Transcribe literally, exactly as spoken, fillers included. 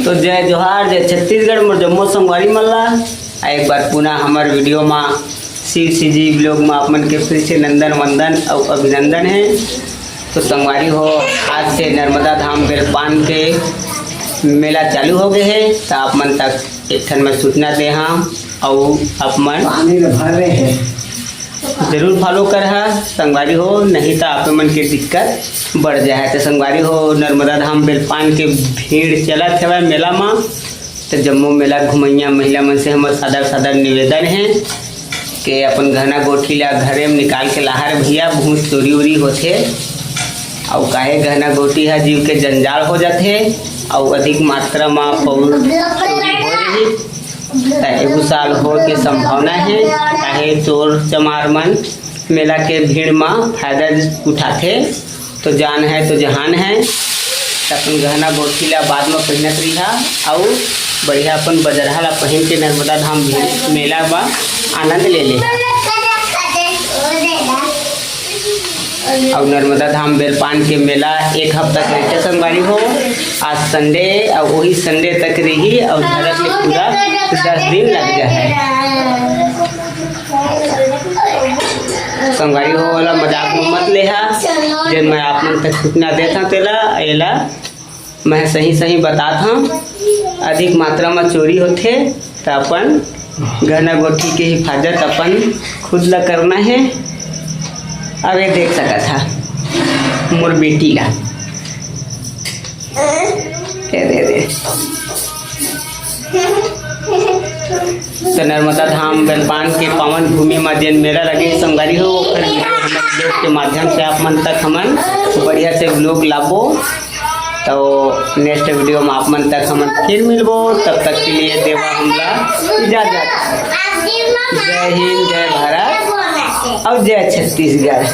तो जय जोहार, जय छत्तीसगढ़, मोर जम्मो संगवारी मन ला। आ एक बार पुनः हमर वीडियो मा शिव सीजी ब्लॉग मा आप मन के फिर से नंदन वंदन अउ अभिनंदन है। तो संगवारी हो, आज से नर्मदा धाम बेलपान के मेला चालू हो गए है, तो आप मन तक एक ठन मैं सूचना दे हाँ, अउ आप मन पानी ल भर रहे हैं। जरूर फॉलो कर हा संगवारी हो, नहीं तो आप मन के दिक्कत बढ़ जाए। तो संगवारी हो, नर्मदा धाम बेलपान के भीड़ चलत हवय मेला मा। तो जम्मो मेला घुमैया महिला मन से हमर सादर सादर निवेदन है कि अपन गहना गोठी ला घरे में निकाल के लाहर भैया, बहुत चोरी उरी होथे। अउ काहे गहना गोठी हा जीव के जंजाल हो जाथे, अउ अधिक मात्रा मा पौर चोरी हो रही, त एगो साल हो के संभावना है। काहे चोर चमार मन मेला के भीड़ मा फायदा उठाथे। तो जान है तो जहान है, त अपन गहना गोठी ला बाद में पहिनत रहिहा, अउ बढ़िया अपन बजरहा ला पहिन के नर्मदा धाम भीड़ मेला मा आनंद ले ले। अउ नर्मदा धाम बेलपान के मेला एक हफ्ता के रहिथे संगवारी हो। आज संडे अउ वही संडे तक रही अउ धरत ले पूरा दस दिन लग जाए। संगवारी हो, वाला मजाक में मत लेहा, जेन मैं आप मन तक सूचना देत हूँ तेला एला मैं सही सही बतात हूँ। अधिक मात्रा में चोरी होथे त अपन गहना गोठी के हिफाजत अपन खुद ला करना है। अब ये देख सकत हा मोर बेटी ला, दे दे दे। तो नर्मदा धाम बेलपान के पावन भूमि में जेन मेला लगे संगवारी हो, ओकर वीडियो हमर ब्लॉग के माध्यम से आप मन तक हमन बढ़िया से ब्लॉग लाबो। तो नेक्स्ट वीडियो में आप मन तक हमन फिर मिलबो, तब तक के लिए देवा हमला इजाजत। जय हिंद, जय भारत और जय छत्तीसगढ़।